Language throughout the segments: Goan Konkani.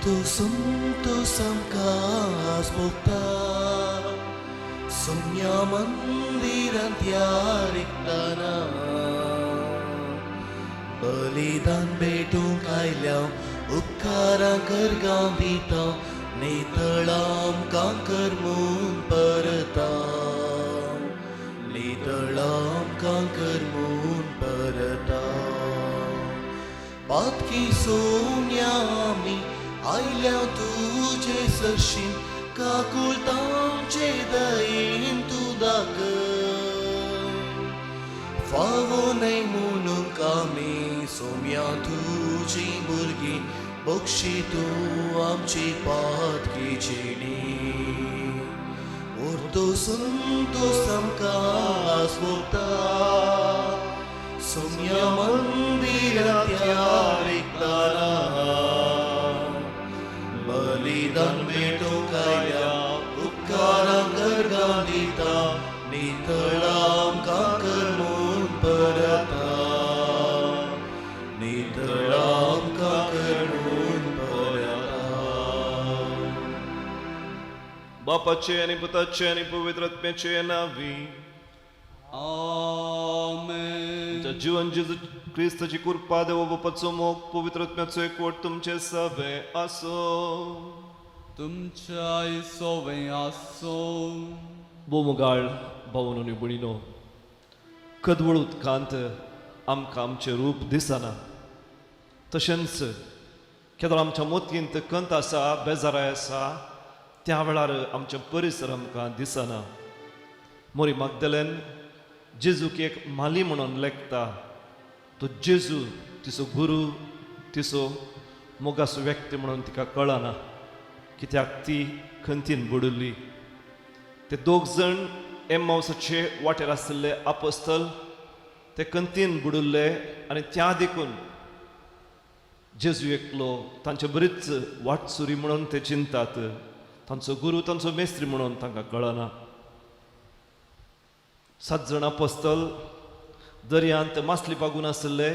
उर्दू संतोष आमकां आज भोगता सोम्या मंदिरांत ह्या रिगतना बलिदान भेटूंक आयल्या उपकारां करगां दिता नितळाम कांकर म्हूण परता नितळाम कांकर म्हूण परता पातकी सोन्या आमी आयल्या तुजे सरशीं काकुळटांचे दयेन तूं दाखय फावो न्हय म्हणूंक आमी सोम्या तुजी भुरगीं बक्षी तूं आमची पातकी चेणी उर्दू संतोष आमकां आज भोगता सोम्या मंदिरांत ह्या रिगतना बलिदान भेटूंक आयल्या उपकारां करगां दिता नितळाम कांकर म्हूण परता नितळाम कांकर म्हूण परता. बापाचे आनी पुताचे आनी पवित्र आत्म्याचे नावी. आमेन. आमच्या जीवन जेजू क्रिस्ताची कृपा, देव बापाचो मोग, पवित्र आत्म्याचो एकवट तुमचे सवे आसो. तुमच्या सोवे आसो. बोमगाळ भावन आनी भयणीनो, कदवळ उदकांत आमकां आमचें रूप दिसना, तशेंच केदळ आमच्या मोतयेंत खंत आसा, बेजाराय आसा, त्या वेळार आमचें परिसर आमकां दिसना. मोरी मागदलेन जेजूक एक माली म्हणून लेखता. तो जेजू तिचो गुरू, तिचो मोगाचो व्यक्ती म्हणून तिका कळना, कित्याक ती खंतीन बुडिल्ली. ते दोग जण एम्मावसाचे वाटेर आशिल्ले आपोस्तल, ते खंतीन बुडिल्ले आनी त्या देखून जेजू एकलो तांचे बरीच वाटसुरी म्हणून ते चिंतात. तांचो गुरू, तांचो मेस्त्री म्हणून तांकां कळना. सात जाण आपोस्तल दर्यांत मासली पागून आशिल्ले,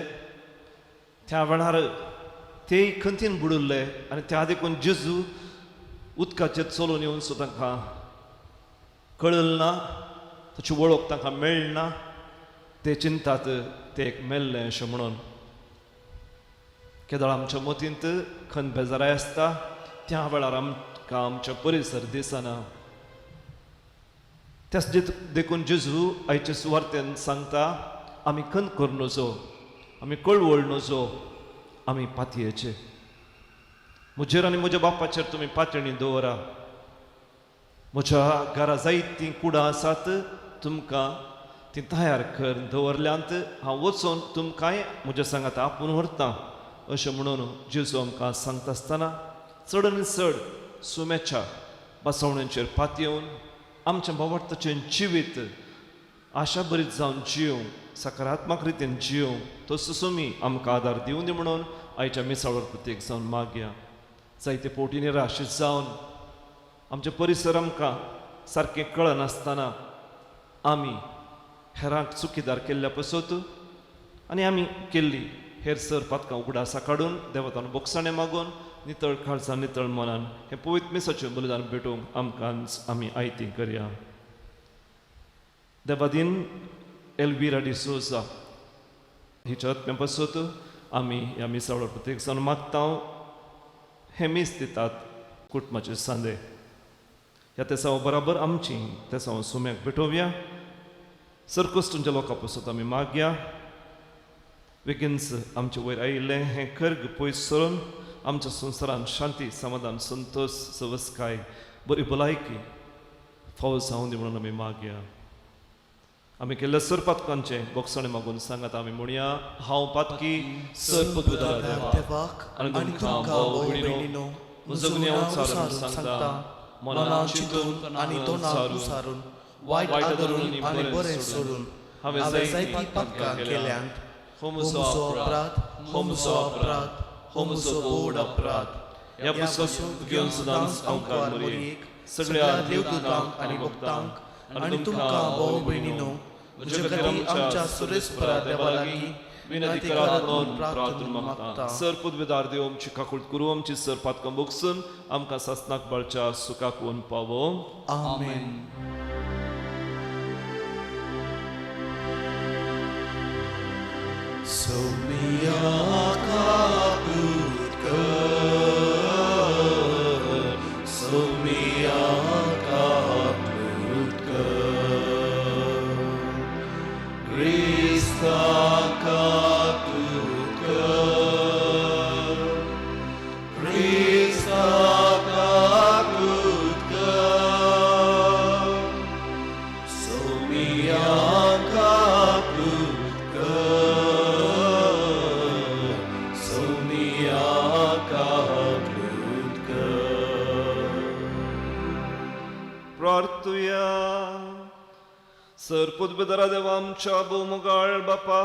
त्या वेळार तेय खंतीन बुडिल्ले आनी त्या देखून जेजू उदकाचेर चलून येवन सो तांकां कळल ना, ताची वळख तांकां मेळना. ते चिंतात ते एक मेल्ले अशें म्हणून. केदळ आमच्या मतींत खंत बेजाराय आसता, त्या वेळार आमकां आमचें परिसर दिसना. त्याच देखून जेजू आयचे सुवार्तेन सांगता, आमी खंत करूं नजो, आमी कळवळ नजो, आमी पातयेचे. म्हजेर आनी म्हज्या बापाचेर तुमी पातयणी दवरा. म्हज्या घरा जायतीं कुडां आसात, तुमकां ती तयार कर दवरल्यांत. हांव वचून तुमकांय म्हज्या सांगात आपोवन व्हरता, अशें म्हणून जेजू आमकां सांगता आसतना, चड आनी चड सुम्याच्या बसवण्यांचेर पातयेवन आमच्या भावार्थाचें जिवीत आशा बरीत जावन जियोवंक, सकारात्मक रितीन जियोवंक तो सुसुमी आमकां आदार दिवंदी म्हणून आयच्या मिसाळवर प्रत्येक जावन मागया. जायते पोटी निराश जावन आमचे परिसर आमकां सारकें कळनासतना आमी हेरांक चुकीदार केल्ल्या पसत आनी आमी केल्ली हेर सर पातकां उगडासा काडून देवतान बोगसाणें मागून नितळ काळजान, नितळ मनान हें पवित्र मिसाचें बलिदान भेटोवंक आमकां आमी आयती करया. देवादीन एल्विरा डिसोजा हिच्या आत्म्या पासत आमी ह्या मिसावर प्रत्येक जावन मागता. हें मीस दितात कुटुंबाचे सांदे. ह्या तेसांव बराबर आमची तेसांव सुम्याक भेटोवया. सरकोस्टूंच्या लोकां पासत आमी मागया. बेगीनच आमचे वयर आयिल्लें हें कर्ग पयस सरून आमच्या संवसारान शांती, समाधान, संतोश, सवसकाय, बरी भलायकी फावो जावं दी म्हणून आमी मागया. आमी केल्ल्या सर पातकांचें बोगसणें मागून सांगात आमी म्हणया, हांव पातकी सर पदुदार देवाक आनी आनी तुमकां तुमकां भाव भाव भयणीनो भयणीनो म्हजो म्हजो गुन्यांव गुन्यांव सारून सारून सांगता, सांगता, मनान मनान चिंतून चिंतून आनी तोंडान सारून उसारून, वायट वायट आदरून आदरून आनी बरें बरें सोडून सोडून हांवें हांवें जायतीं जायतीं पातकां पातकां केल्यांत. केल्यांत. हो हो म्हजो म्हजो अपराध, अपराध, हो म्हजो अपराध, हो म्हजो व्हड अपराध. ह्या पुस्तक घेवन सदांच अंकार मोरयेक, सगळ्या देवदूतांक आनी भक्तांक आनी तुमकां भाव भयणीनो म्हजे खातीर आमच्या सुरेस्परा देवा लागीं विनंती करात म्हणून प्रार्थना मागता. सर पदवेदार देव आमची काकूळ करूं, आमची सर पातकां बोगसून आमकां सासनाक बाळच्या सुखाक वोन पावो. आमेन. सोमिया काकूत कर, सोमिया काकूत कर, क्रिस्ता काकूत कर, क्रिस्ता काकूत कर, सोमिया काकूत कर, सोमिया काकूत कर. प्रार्थुया. सर पदवेदारा देवा आमच्या भोवमुगाळ बापा,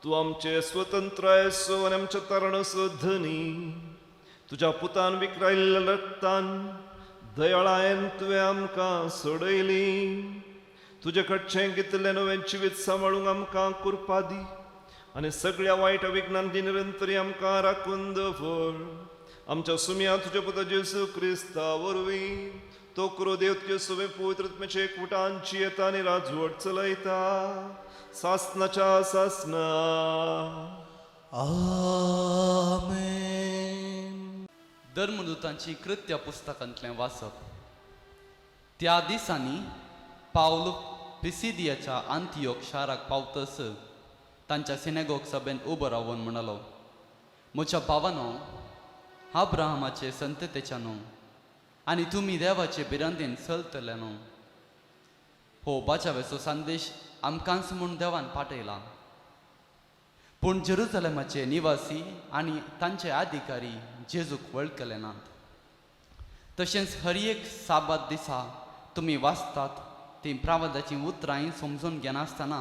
तूं आमचे स्वतंत्रायसो आनी आमच्या तारणसो धनी, तुज्या पुतान विक्रायल्ल्या रक्तान दयाळायन तुवें आमकां सोडयली. तुजे कडचें घेतिल्लें नवें जिवीत सांबाळूंक आमकां कृपा दी आनी सगळ्या वायट विघ्नांनी निरंतरी आमकां राखून दवर. आमच्या सुम्या तुज्या पुता जेजू क्रिस्ता वरवीं तो करो देव तुजे सुवे पवित्र आत्म्याचे एकवटांची येता आनी राजवट चलयता सासनाच्या सासना. आमेन. धर्मदूतांची कृत्य पुस्तकांतलें वाचप. त्या दिसांनी पावल पिसिदियाच्या आंतियोक शाराक पावतस तांच्या सिनेगोग सभेंत उबो रावन म्हणलो, म्हज्या भावानो, अब्राहमाचे संततेच्या न्हू आनी तुमी देवाचे भिरांतेन चलतले न्हू, हो बाचावेचो संदेश आमकांच म्हूण देवान पाठयला. पूण जेरुजलेमाचे निवासी आनी तांचे अधिकारी जेजूक वळखले नात. तशेंच हर एक साबात दिसा तुमी वाचतात तीं प्रावदाचीं उतरांय समजून घेनासतना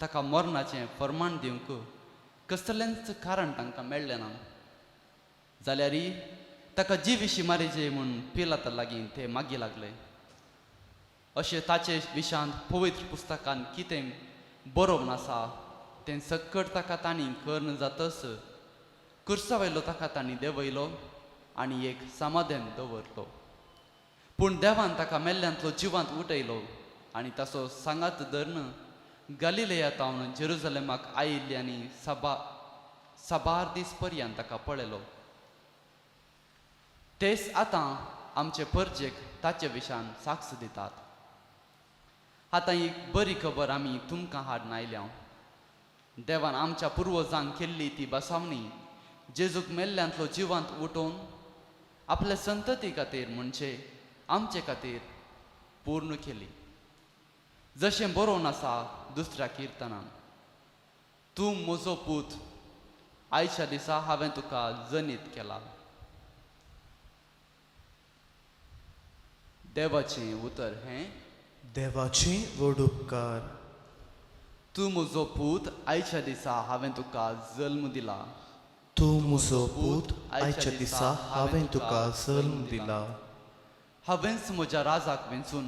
ताका मरणाचें फर्माण दिवंक कसलेंच कारण तांकां मेळ्ळें ना. जाल्यार ताका जिविशी मारिजे म्हूण पिलाता लागीं ते मागी लागले. अशें ताचे विशांत पवित्र पुस्तकान कितें बरोवन आसा तें सक्कड ताका तांणी कर्ण जातस कुर्सा वयलो ताका तांणी देंवयलो आनी एक समाधान दवरलो. पूण देवान ताका मेल्ल्यांतलो जिवांत उठयलो आनी ताचो सांगात धरून गालिलेया तावन जेरुजलेमाक आयिल्ली आनी साबार दीस पर्यंत ताका पळयलो. तेच आतां आमचे परजेक ताचे विशान साक्ष दितात. आतां एक बरी खबर आमी तुमकां हाडून आयल्या. देवान आमच्या पुर्वजांक केल्ली ती बसावणी जेजूक मेल्ल्यांतलो जिवांत उठोवन आपल्या संतती खातीर म्हणजे आमचे खातीर पूर्ण केली. जशें बरोवन आसा दुसऱ्या किर्तनान, तूं म्हजो पूत, आयच्या दिसा हांवें तुका जनीत केला. देवाचें उतर हें. देवाचे व्हड उपकार. तूं म्हजो पूत, आयच्या दिसा हांवें तुका जल्म दिला. तूं म्हजो पूत, आयच्या दिसा हांवें तुका जल्म दिला. हांवेंच म्हज्या राजाक वेंचून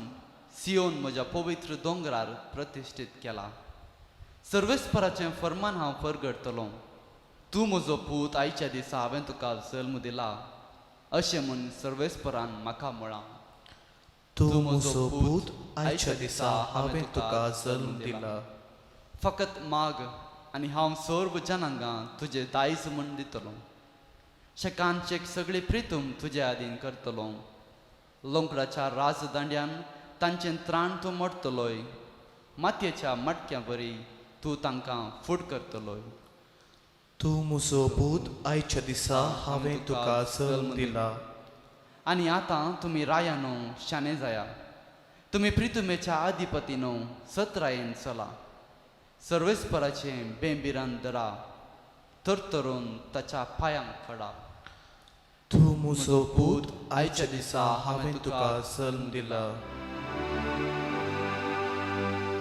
सियोन म्हज्या पवित्र दोंगरार प्रतिश्ठीत केला. सर्वेस्पराचें फर्मान हांव परगटतलो. तूं म्हजो पूत, आयच्या दिसा हांवें तुका जल्म दिला अशें म्हूण सर्वेस्परान म्हाका म्हळां. तूं म्हजो पूत, आयच्या दिसा हांवें तुका जल्म दिला. फकत माग आनी हांव सर्व जनांगां तुजें दायज म्हूण दितलो. शेकांचेक सगळी प्रितूम तुजे आदीन करतलो. लोंकडाच्या राजदांड्यान तांचें त्राण तूं मोडटलोय. मातयेच्या मटक्या बरी तूं तांकां फूट करतलोय. तूं म्हजो पूत, आयच्या दिसा हांवें तुका जल्म दिला. आनी आतां तुमी रायानो शाणे जाया. तुमी प्रितुमेच्या अधिपतीनो सत्रायेन चला. सर्वेस्पराचें बेंबिरान धरा, तरतरून ताच्या पांयांक पडा. तूं म्हजो पूत, आयच्या दिसा हांवें तुका जल्म दिला.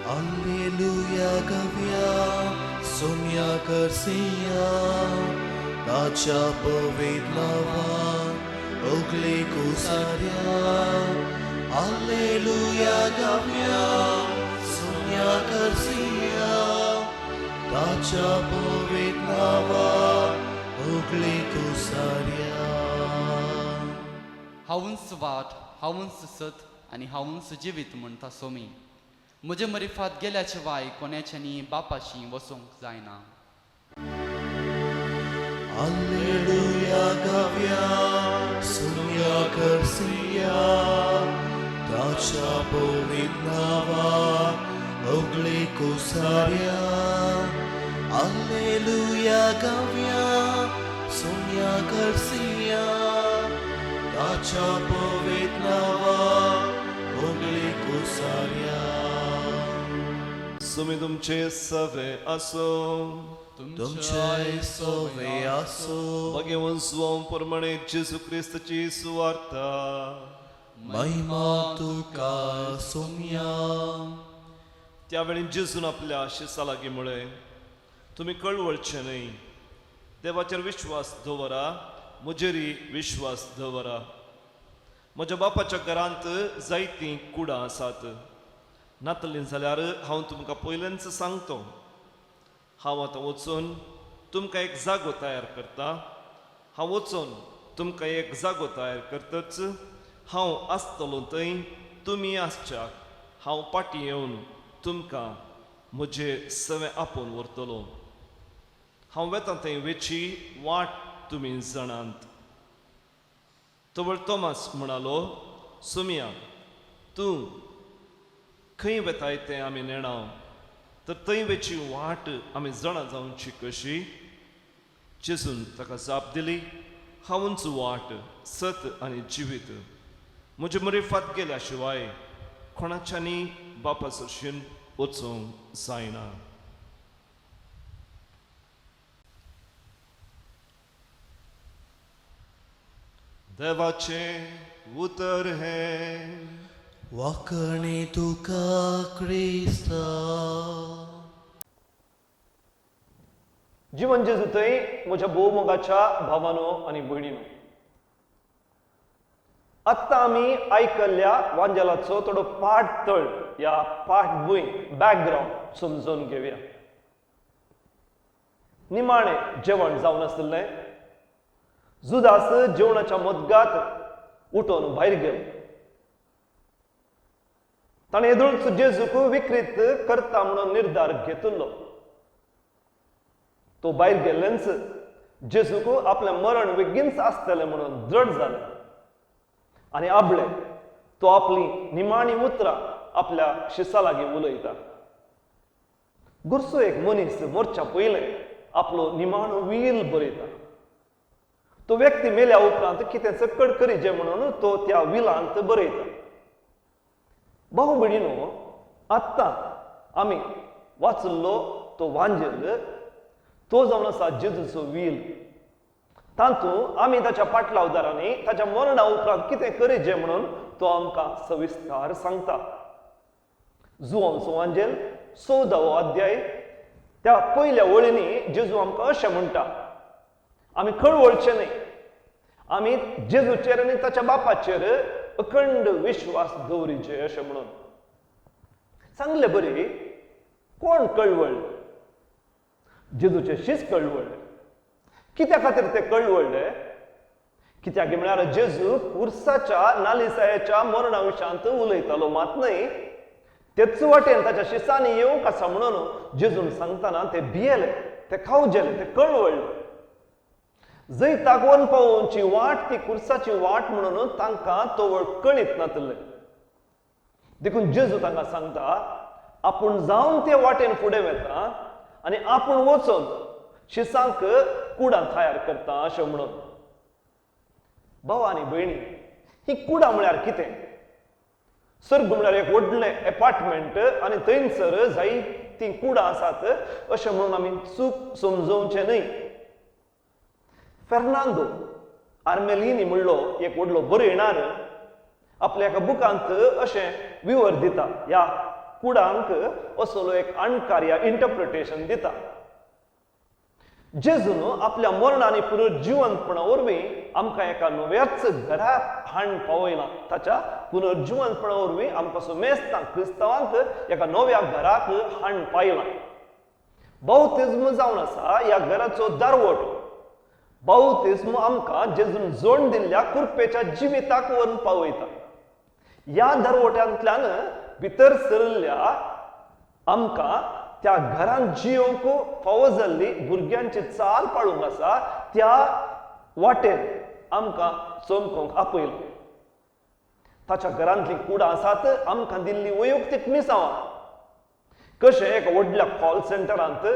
आल्लेलुया गव्या सोम्या करसिया, ताच्या पवित्र नांवान ओगले कुसाऱ्या. आल्लेलुया गव्या सोम्या करसिया, ताच्या पवित्र नांवान उगली कुसाऱ्या. हांवूच वाट, हांवूच सत आनी हांवूच जिवीत म्हणटा सोमी. म्हजे मरिफात गेल्या शिवाय कोणाच्यानी बापाशी वचूंक जायना. Alleluia गाव्या सुन्या करसिया, ताच्या पवित्र नांवान उगली कुसाऱ्या. Alleluia गाव्या सुन्या करसिया, ताच्या पवित्र नांवान उगली कुसाऱ्या. सुमी तुमचे सवे आसो. तुमचे सोवे आसो. भगवंत स्वम प्रमाणे जेजू क्रिस्तची सुवार्ता. महिमा तुका सोम्या. त्यावेळी जेजून आपल्या शिसा लागीं म्हळें, तुमी कळवळचे न्हय, देवाचेर विश्वास दवरा, म्हजेरय विश्वास दवरा. म्हज्या बापाच्या घरांत जायतीं कुडां आसात, नातलीं जाल्यार हांव तुमकां पयलेंच सांगतो. हांव आतां वचून तुमकां एक जागो तयार करता. हांव वचून तुमकां एक जागो तयार करतच हांव आसतलो थंय तुमी आसच्याक हांव फाटीं येवन तुमकां म्हजे सवें आपोवन व्हरतलो. हांव वेता थंय वेची वाट तुमी जाणात. तवळ तोमास म्हणालो, सोमिया, तूं खंय वेताय तें आमी नेणाव, तर थंय वेची वाट आमी जाणा जावची कशी? जेजून ताका जाप दिली, हांवूच वाट, सत आनी जिवीत. म्हजे मरेफात गेल्या शिवाय कोणाच्यानी बापा सरशीन वचूंक जायना. देवाचें उतर हें. वाकणे तुका क्रिस्ता. जिवन जेजू थंय म्हज्या भोवमोगाच्या भावानो आनी भयणीनो, आत्तां आमी आयकल्ल्या वांजेलाचो थोडो पाठतळ या पाठभूंय बॅकग्रावंड समजून घेवया. निमाणें जेवण जावन आशिल्लें. जुदास जेवणाच्या मदगात उठोवन भायर गेलो. ताणें येदोळच जेजूक विक्रीत करता म्हणून निर्धार घेतिल्लो. तो भायर गेल्लेंच जेजूक आपलें मरण बेगीनच आसतलें म्हणून दृढ जालें आनी आपले तो आपली निमाणी उतरां आपल्या शिसा लागीं उलयता. गुरसो एक मनीस मोर्चा पयलें आपलो निमाणो वील बरयता. तो व्यक्ती मेल्या उपरांत कितें चक्कड करीजे म्हणून तो त्या विलांत बरयता. भाऊ भयणीनो, आत्तां आमी वाचिल्लो तो वांजेल तो जावन आसा जेजूचो वील. तातूंत आमी ताच्या पाटलावदारांनी ताच्या मरणा उपरांत कितें करीजे म्हणून तो आमकां सविस्तार सांगता. जुवांचो वांजेल 14वो अध्याय त्या पयल्या वळींनी जेजू आमकां अशें म्हणटा, आमी कळवळचे न्हय, आमी जेजूचेर आनी ताच्या बापाचेर अखंड विश्वास दवरीचे अशें म्हणून सांगले. बरी कोण कळवळ्ळे? जेजूचे शीस कळवळ्ळे. कित्या खातीर ते कळवळ्ळे? कित्याक म्हळ्यार जेजू कुर्साच्या नालिसायाच्या मरणा विशांत उलयतालो मात न्हय, तेच वाटेन ताच्या शिसांनी येवंक आसा म्हणून जेजून सांगतना ते भियेले, ते खावजेले, ते कळवळ्ळे. जैताक वन पावोवची वाट ती कुर्साची वाट म्हणून तांकां तवळ कळीत नातले. देखून जेजू तांकां सांगता, आपूण जावन ते वाटेन फुडें वता आनी आपूण वचून शिसांक कुडां तयार करता अशें म्हणून. भाव आनी भयणी, ही कुडां म्हळ्यार कितें? सर्ग म्हळ्यार एक व्हडलें एपार्टमेंट आनी थंयसर जायतीं कुडां आसात अशें म्हणून आमी चूक समजोवचें न्हय. फेर्नांदो आर्मेलिनी म्हणलो एक व्हडलो बरयणार आपल्या एका बुकांत अशें विवर दिता, ह्या कुडांक असलो एक अणकार या इंटरप्रिटेशन दिता. जेजून आपल्या मरण आनी पुनर्जिवंतपणा वरवीं आमकां एका नव्याच घराक हाण पावयला. ताच्या पुनर्जिवंतपणा वरवीं आमकां सुमेस्तांक क्रिस्तांवांक एका नव्या घराक हाण पायला. बाउतिज्म जावन आसा ह्या घराचो दारवटो. बाउतिज्म आमकां जेजून जोड दिल्ल्या कुरपेच्या जिविताक व्हरून पावयता. ह्या दरवट्यांतल्यान भितर सरिल्ल्या आमकां त्या घरांत जियोवंक फावो जाल्ली भुरग्यांची चाल पाळूंक आसा. त्या वाटेन आमकां चमकोवंक आपयलो. ताच्या घरांतलीं कुडां आसात आमकां दिल्ली वैयक्तीक मिसांवां. कशें एका व्हडल्या कॉल सेंटरांत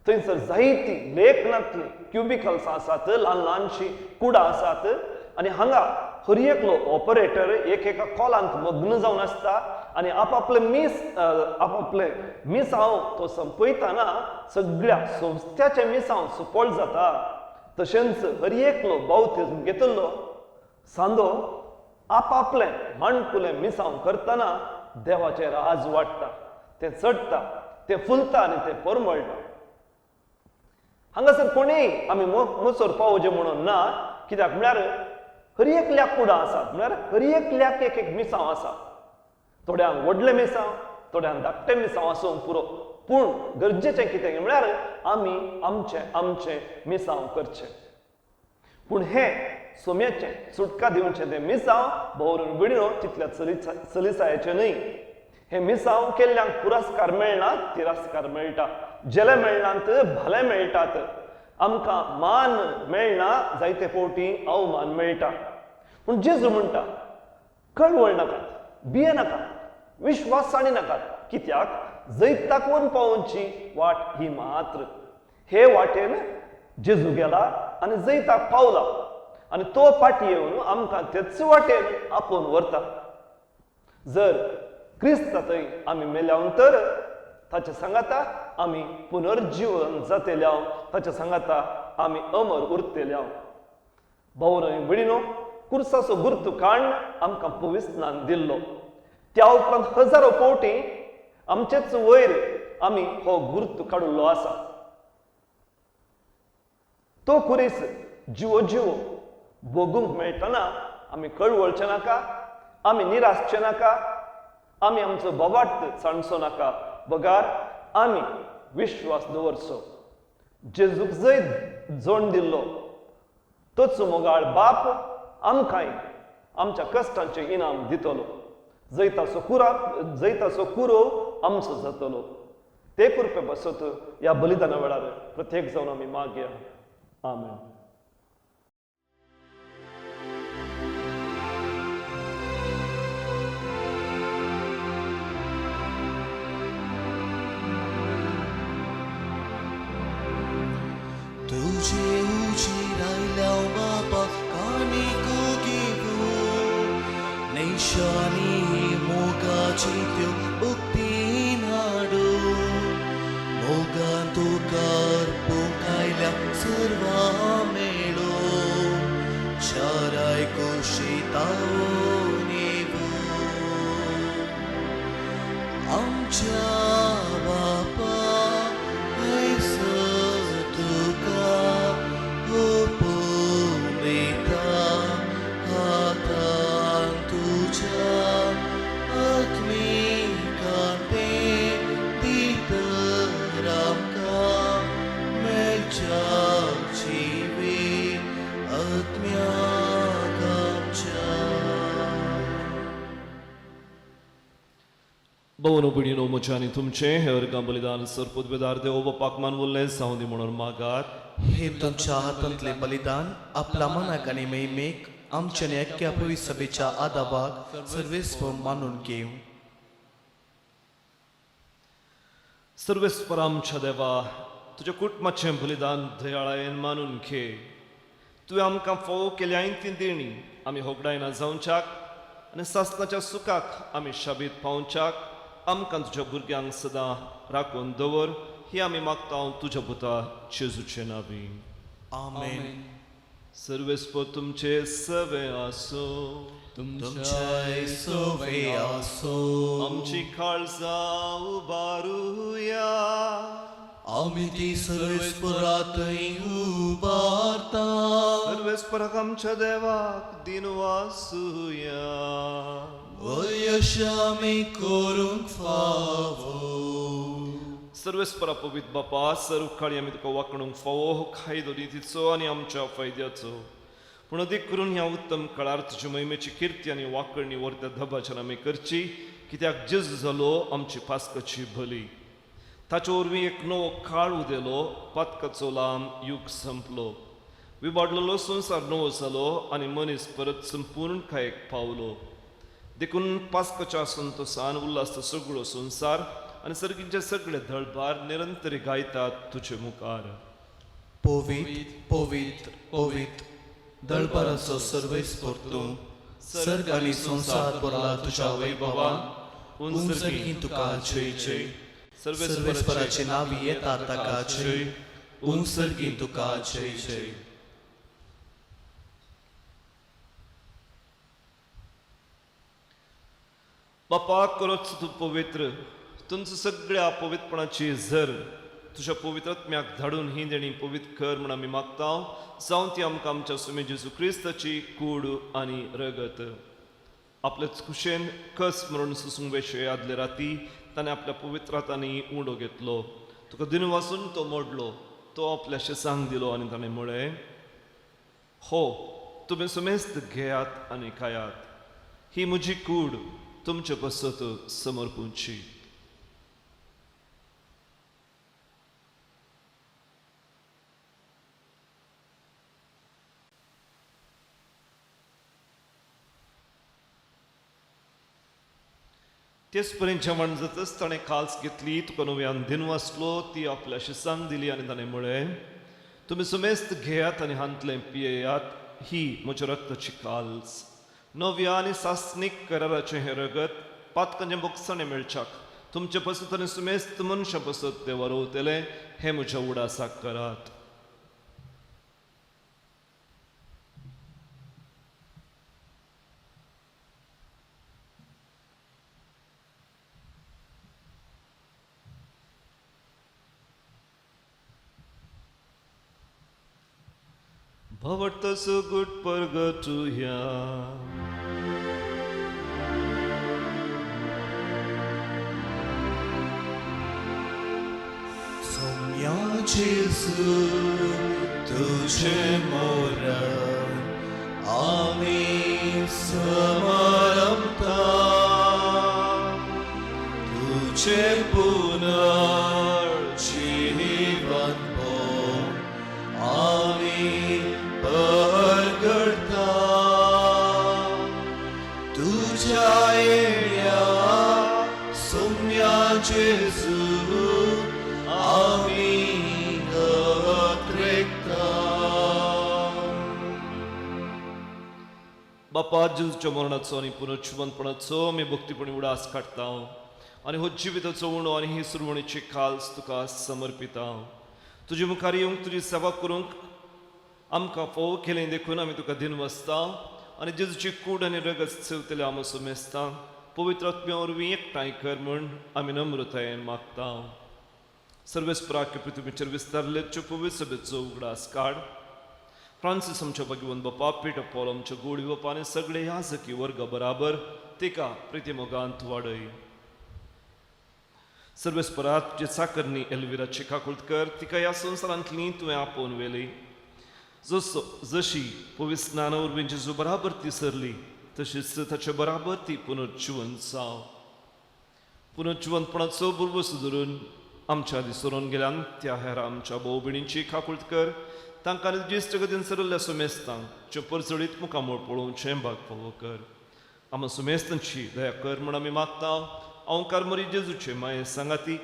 थंयसर जायतीं लेखनांतलीं क्युबिकल्सां आसात, ल्हान ल्हानशीं कुडां आसात आनी हांगा हर एकलो ऑपरेटर एक एका कॉलांत मग्न जावन आसता आनी आपापले आपापले मिसांव तो संपयतना सगळ्या संस्थ्याचें मिसांव सुफळ जाता. तशेंच हर एकलो बाउतिज्म घेतिल्लो सांदो आपापलें माणकुलें मिसांव करतना देवाचें राज वाडटा, तें चडटा, तें फुलता आनी तें परमळटा. हांगासर कोणूय आमी मोसोर पावोवचें म्हणून ना, कित्याक म्हळ्यार हर एकल्याक कुडां आसात, म्हळ्यार हर एकल्याक एक एक मिसांव आसा. थोड्यांक व्हडलें मिसांव, थोड्यांक धाकटें मिसांव आसूंक पुरो, पूण गरजेचें कितें म्हळ्यार आमी आमचें आमचें मिसांव करचें. पूण हें सोम्याचें सुटका दिवचें तें मिसांव भोवरून बिणो तितल्या चलिसायेचें न्हय. हें मिसांव केल्ल्यांक पुरस्कार मेळना, तिरस्कार मेळटा, जेले मेळनात, भाले मेळटात, आमकां मान मेळना, जायते फावटी अवमान मेळटा. पूण जेजू म्हणटा कळवळ नाकात, भिये नाकात, विश्वास सांडी नाकात, कित्याक जैताक व्हरून पावोवची वाट ही मात्र. हे वाटेन जेजू गेला आनी जैताक पावला आनी तो फाटी येवन आमकां तेच वाटेन आपोवन व्हरता. जर क्रिस्ता थंय आमी मेल्या तर ताच्या सांगाता आमी पुनर्जीवन जातेल्या, ताच्या सांगाता आमी अमर उरतेल्या. भावनो आनी भयणीनो, कुर्साचो गुर्तू काडून आमकां पविस्नान दिल्लो. त्या उपरांत हजारो फावटी आमचेच वयर आमी हो गुर्तू काडिल्लो आसा. तो खुरीस जिवो जिवो भोगूंक मेळटना आमी कळवळचे नाका, आमी निरासचे नाका, आमी आमचो बोवाट सांडचो नाका, बगार आमी विश्वास दवरचो. जेजूक जंय जोण दिल्लो तोच मोगाळ बाप आमकांय आमच्या कश्टांचें इनाम दितलो. जैताचो जैताचो कुरो आमचो जातलो. ते कुरपे बसत ह्या बलिदाना वेळार प्रत्येक जावन आमी मागया. आमेन. तुझे उजिरायल्या बापा कानिको घेवू निशानी मोगाची त्यो भक्तीन हाडू मोगान तुका अर्पूंक आयल्या सर्वां मेळो चाराय कुशीतावून येवू आमच्या बापा ऐसर तुका ओपुनिता हातान तुज्या आत्मिकांते दितर आमकां मेळच्याक जिवीत आत्म्याक आमच्या. भोवनो भयणीनो, म्हजें आनी तुमचें हें अर्गां बलिदान सरपदवेदार देव बापाक मानवल्लें जावं दी म्हणून मागात. हे तुमच्या हातांतले बलिदान आपल्या मनाक आनी महिमेक आमच्या आनी एक्या पवित्र सभेच्या आदाबाक सर्वेस्व मानून घेवं. सर्वेस्पर आमच्या देवा, तुज्या कुटुंबाचें बलिदान दयाळायेन मानून घे. तुवें आमकां फावो केल्या ती देणी आमी होगडायना जावच्याक आनी सासणाच्या सुखाक आमी शाबीत पावच्याक आमकां तुज्या भुरग्यांक सदां राखून दवर, ही आमी मागता तुज्या पुता जेजूचे नांवी. आमेन. सर्वेस्पर तुमचे सवे आसूं. तुमच्याय सोवे आसो. आमची काळजां उबारुया. आमी ती सर्वेस्परातय उबारता. सर्वेस्पराक आमच्या देवाक दिनवासुया. वयश आमी करूंक फावो. सर्वेस्परा पवित्र बापा, सर्व काळी आमी तुका वांकणूंक फावो हो कायदो नितीचो आनी आमच्या फायद्याचो। पूण अदीक करून ह्या उत्तम काळार तुजे महिमेची किर्ती आनी वांकणी वर्त्या धबाच्यान आमी करची, कित्याक जेजू जालो आमची पास्काची बली। ताचे वरवीं एक नवो काळ उदेलो, पातकाचो लांब युग संपलो, विबाडलेलो संवसार नवो जालो आनी मनीस परत संपूर्ण कायेक पावलो। देखून पास्काच्या संतोसान उल्हासता सगळो संवसार आनी सर्गींचे सगळे दळबार निरंतर गायतात तुजे मुखार। पवित्र पवित्र पवित्र दळबाराचो सर्वेस्पर तूं, सर्ग आनी संवसार भरला तुज्या वैभवान। उंचर्गी तुका जय जय, सर्वेस्पराचे नांव येता ताका जय, उंचर्गी तुका जय जय। बापा, करोच तूं पवित्र, तुमचं सगळ्या पवित्रपणाची झर तुज्या पवित्र आत्म्याक धाडून ही देणी पवित्र कर म्हूण आमी मागता। जावं ती आमकां आमच्या सुमे जेजू क्रिस्ताची कूड आनी रगत। आपलेच खुशेन कस म्हणून सुसूंक वेशे आदले राती ताणें आपल्या पवित्र हातांनी उंडो घेतलो, तुका दिन वासून तो मोडलो, तो आपल्या शेसांक दिलो आनी ताणें म्हळें, हो तुमी सुमेस्त घेयात आनी खायात, ही म्हजी कूड तुमचे पसत समर्पूंची। तेच पर्यंत जेवण जातच ताणें काल्स घेतली, तुका नव्यान दिन वाचलो, ती आपल्या शिसांक दिली आनी ताणें म्हळें, तुमी सुमेस्त घेयात आनी हांतलें पियेयात, ही म्हज्या रक्ताची काल्स, नव्या आनी सासणीक कराराचें हें रगत पातकांचें बोगसणें मेळच्याक तुमचे पसत आनी सुमेस्त मनशां पसत तें वरोवतलें, हें म्हज्या उडासाक करात। भवटस गुट परगटुया। सोम्या जेजू तुझे मरण आमी समारंभता, तुझे पुनर्जीवन आमी परगटता, तुझ्या येण्या सोम्या जेजू आमी अत्रेकता। बापा, जेजूच्या मरणाचो आनी पुनर्जिवंतपणाचो आमी भक्तीपणी उडास काडटा आनी हो जिविताचो उणो आनी ही सुरवणीची काल्स तुका समर्पिता। तुजे मुखार येवंक तुजी सेवा करूंक आमकां फोव केलें देखून आमी तुका दिनवासता आनी जेजूची कूड आनी रगत सेवतले आमी सुमेस्ता पवित्र आत्म्या वरवीं एकठांय कर म्हूण आमी नम्रतायेन मागता। सर्वेस्पराक पृथ्वीचेर विस्तारले पवित्र सभेचो उगडास काड। फ्रांसीस आमच्या भगवंत बापा, पीटर पॉल आमच्या गोळी बापा आनी सगळे याजकी वर्ग बराबर तिका प्रितीमोगांत वाडय। सर्वेस्परात तुजे चाकरणी एल्विराची काकूळत कर, तिका ह्या संवसारांतली तुवें आपोवन व्हेली, जसो जशी पवित्र स्नाना वरवीं जेजू बराबर ती सरली तशीच ताचे बराबर ती पुनर्जिवंत जावं। पुनर्जिवंतपणाचो बुरबूस धरून आमच्या आदी सरून गेल्यान त्या हेर आमच्या भाव भयणींची काकूळत कर, तांकां ज्येश्ठ गतीन सरल्ल्या सुमेस्तांक ज्यो परजळीत मुखामळ पळोवचें भाग फावो कर। आमकां सुमेस्तांची दया कर म्हूण आमी मागता। ओंकार मरी जेजूचे माये सांगाती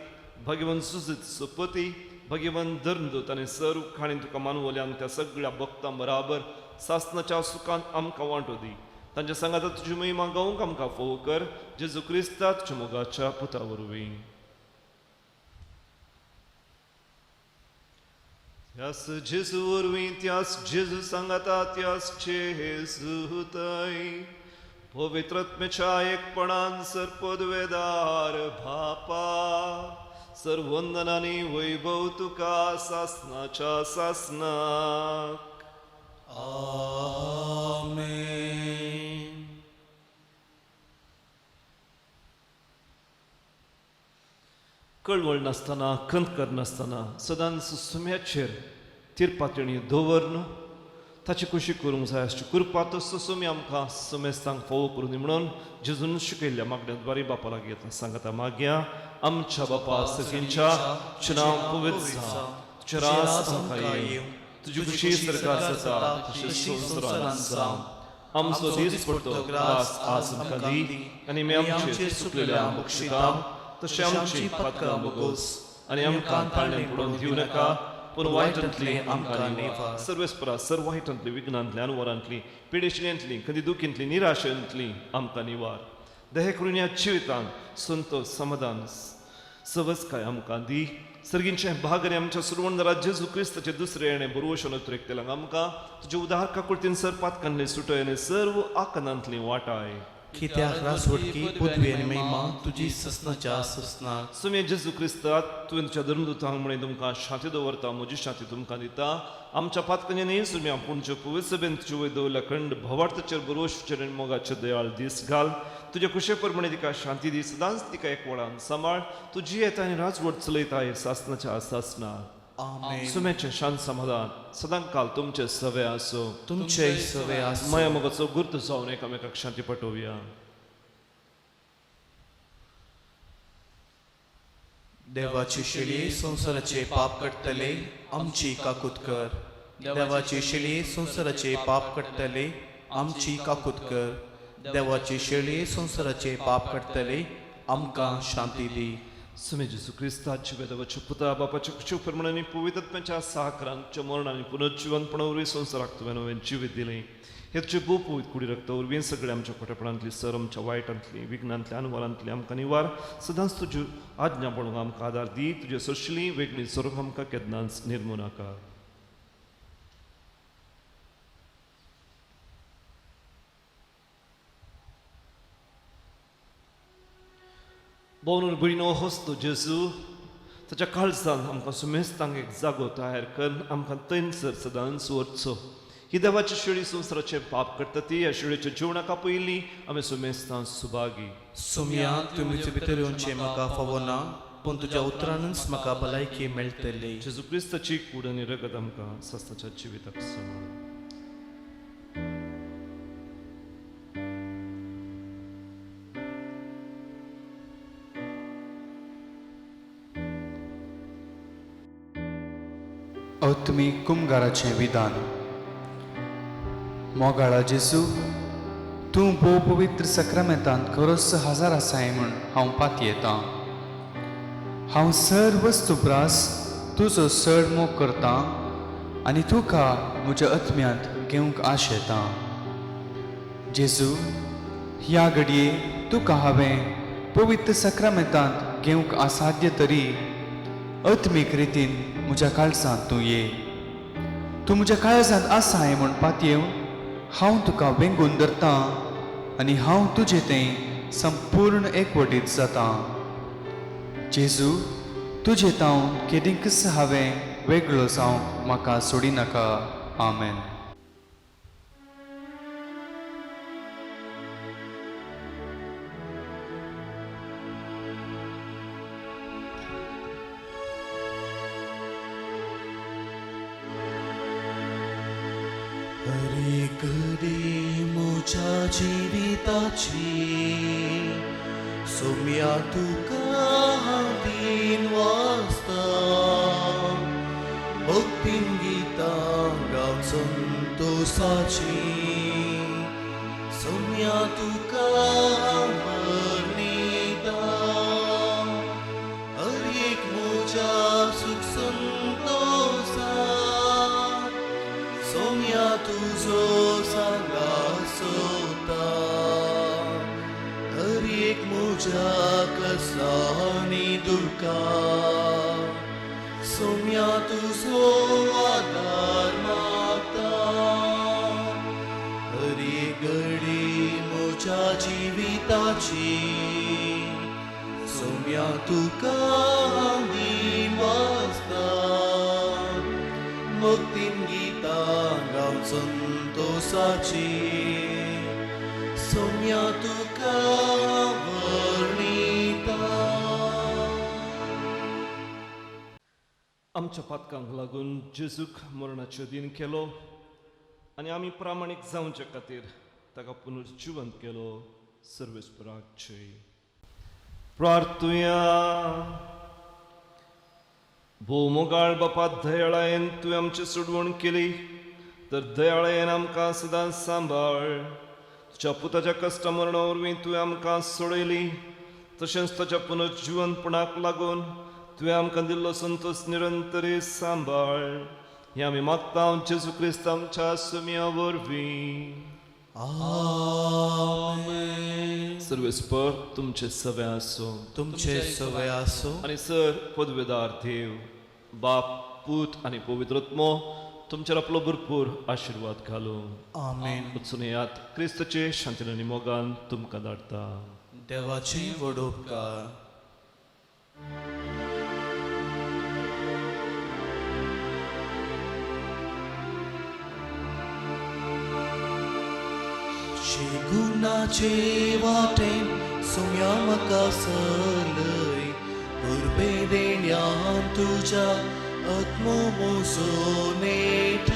भगवंत सुजित सुपती भगवंत धर्मदूत आनी सर्व खाणी तुका मानवल्यान त्या सगळ्या भक्तां बराबर सासनाच्या सुखान आमकां वांटो दी। तांच्या सांगाता तुजी महिमा गावंक आमकां फोव कर, जेजू क्रिस्ता तुज्या मोगाच्या पुता वरवीं। त्यास जेजू वरवीं, त्यास जेजू सांगाता, त्यास जेजू तय पवित्र आत्म्याच्या एकपणान सर्पदवेदार भापा सर्वंदनानी वैभव तुका सासनाच्या सासनाक। आमेन। कळवळ नासतना, खंत करनासतना सदांच सुम्याचेर तिरपातणी दवरन ताची खुशी करूंक जाय आसची कृपा तसो सुमी आमकां समेस्तांक फोव करून दी म्हणून जेजून शिकयल्ल्या मागण्यांत बारी बापा लागीं येता सांगता मागया. आमच्या बापा सगळींच्या तुजें नांव पवित्र जावं, तुजें राज आमकां येवं, तुजी खुशी सरकार जाता तशी संवसारांत जावं. आमचो दीस पडतो ग्रास आज आमकां दी आनी आमी आमचे चुकलेल्या बक्षिता तशें आमची पातकां बोगोस आनी आमकां ताळणें पडोवन दिवं नाका, पूण वायटांतली आमकां निवार. सर्वेस्परा सर्व वायटांतली, विघ्नांतली, अनवरांतली, पिडेशिण्यांतली, कधी दुखींतली, निराशेंतली आमकां निवार. दया करून ह्या जिवितांत संतोष, समाधान, सवजकाय आमकां दी. सर्गींचें भाग आनी आमच्या सुरवणदारा जेजू क्रिस्ताचे दुसरे येणें बरोवशन उतरेकतल्यांक आमकां तुजे उदार काकुळतीन सर पातकांतली सुटय आनी सर्व आकनांतली वाटाय. कित्याक रासवटकी पृथ्वी आनी महिमा तुजी ससनाच्या ससनाक. सुमे जेजू क्रिस्ता, तुवें तुज्या धर्मदूतांक म्हळें, तुमकां शांती दवरता, म्हजी शांती तुमकां दिता. आमच्या पातकांनी न्ही सुम्या, पूण ज्यो पवित्र सभेन तुजे वयर दवरल्या खंड भवार्थाचेर बरोवचेर आनी मोगाचेर दयाळ दीस घाल. तुज्या खुशे प्रमाणे तिका शांती दी, सदांच तिका एकवटान सांबाळ. तुजी येता आनी राजवट चलयता सासनाच्या सासना. आमेन. सुम्याचें शांत समाधान सदां काल तुमचें सवे आसूं. तुमचे सवे आसूं. माया मोगाचो गुर्त जावन एकामेकाक शांती पाठोवया. देवाची शेळी संवसाराचे पाप काडटले, आमची काकूत कर. देवाची शेळी संवसाराचे पाप काडटले, आमची काकूत कर. देवाची शेळी संवसाराचे पाप काडटले, आमकां शांती दी. सुमे जेजू क्रिस्ताची वेदवाच्या पुता बापाच्या कुशी प्रमाणे पवित्रत्म्याच्या साकरांच्या मरण आनी पुनर्जिवनपणा वरवीं संवसाराक तुवें नवें जिवीत दिलें. हे तुजे भोव पवित्र कुडी रक्ता वरवीं सगळे आमच्या खोटेपणांतली, सर आमच्या वायटांतली, विघ्नांतली, अनवरांतली आमकां निवार. सदांच तुज्यो आज्ञा पळोवंक आमकां आदार दी. तुजे सोशली वेगळी सरूंक आमकां केन्नाच निर्मू नाका. भोवन भयणो हसतो जेजू ताच्या काळजान आमकां सुमेस्तांक एक जागो तयार करून आमकां थंयसर सदांच व्हरचो. ही देवाची शेळी संवसाराचें पाप करता ती ह्या शेळीच्या जेवणाक पयलीं आमी सुमेस्तां सुभागी. सुम्या, तुमी म्हजे भितर येवचें म्हाका फावो ना, पूण तुज्या उतरानच म्हाका भलायकी मेळटली. जेजू क्रिस्ताची कूड आनी रगत आमकां सस्ताच्या जिविताक सांबाळ. अत्मीक कुमगाराचें विधान. मोगाळा जेजू, तूं भोव पवित्र सक्रामेंतांत खरोच हजार आसाय म्हूण हांव पातयेतां. हांव सर वस्तू प्रास तुजो चड मोग करतां आनी तुका म्हज्या आत्म्यांत घेवंक आशेतां. जेजू, ह्या घडये तुका हांवें पवित्र सक्रामेंतांत घेवंक असाध्य तरी आत्मीक रितीन म्हज्या काळजांत तूं ये. तूं म्हज्या काळजांत आसाय म्हूण पातयेवन हांव तुका वेंगून धरतां आनी हांव तुजें तें संपूर्ण एकवटीत जातां. जेजू, तुजें तावन केदींकच हांवें वेगळो जावंक म्हाका सोडिनाका. आमेन. हरे घडी म्हज्या जिविताची सोम्या तुका हांव दीन वाचता, भक्तीन गितां गावन संतोसाची सोम्या तुका हांव वर्णिता. हर एक म्हज्या सुख संतोसा सोम्या तुजो सांगा सोता. हर एक म्हज्या कसानी दुर्गा सोम्या तुजो आदार मागता. हर एक घडी म्हज्या जिविताची सोम्या तुका हांव दीन वाचता, भक्तीन गितां गावन संतोसाची सोम्या तुका वर्णिता. आमच्या पातकांक लागून जेजूक मरणाचे अधीन केलो आनी आमी प्रामाणीक जावचे खातीर ताका पुनर्जिवंत केलो. सर्वेस्पराक जय. प्रार्थुया. भोव मोगाळ बापा, दयाळायेन तुवें आमची सोडवण केली तर दयाळायेन आमकां सदांच सांबाळ. तुज्या पुताच्या कश्ट मरणा वरवीं तुवें आमकां सोडयली, तशेंच ताच्या पुनर्जिवंतपणाक लागून तुवें आमकां दिल्लो संतोश निरंतरी सांबाळ. हें आमी मागता जेजू क्रिस्त आमच्या सुम्या वरवीं. आमेन. सर्वेस्पर तुमचे सवे आसूं. तुमचे सवय आसूं. आनी सर पदवेदार देव बाप, पूत आनी पवित्र आत्मो तुमचेर आपलो भरपूर आशिर्वाद घालूं. आमेन. वचून येयात, क्रिस्तचे शांतीन आनी मोगान तुमकां धाडटा. देवाचे व्हड उपकार. शेगुणाचे वाटेन सुम्या म्हाका सलय, कुर्बे देण्यान तुज्या आत्मो मोसो नेट,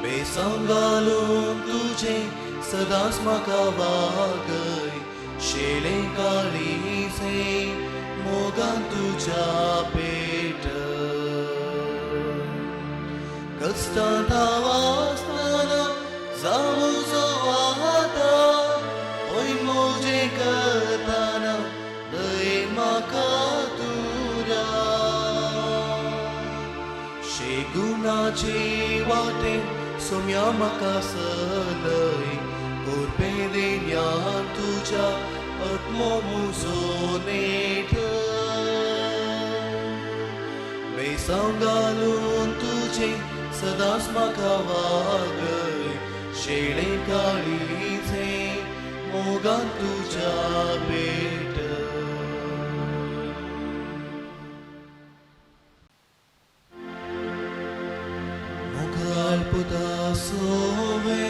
बेसांव घालून तुजें सदांच म्हाका वागय, शेळे काळीचे मोगान तुज्या पेट, कश्टांत आसतना जावं जो आतां होय मोजे करतना दयेन म्हाका तुरा, शेगुणाचे वाटेन सोम्या म्हाका सलय, कोरपे देण्यान तुज्या आत्मो मुजो नेट, बेसांव घालून तुजें सदांच म्हाका वागय, शेळे काळीचे मोगान तुज्या पेट. मुखार पुता सोवे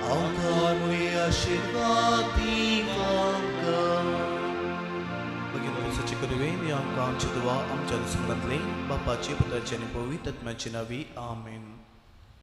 आंकार मुळे आशिर्वाद आमकां. भगिनी पुसाची करवे आमकां आमची दुवा आमच्या दुस्मनांतले बापाची पुताची आनी पवित्र आत्म्याची नावी. आमेन.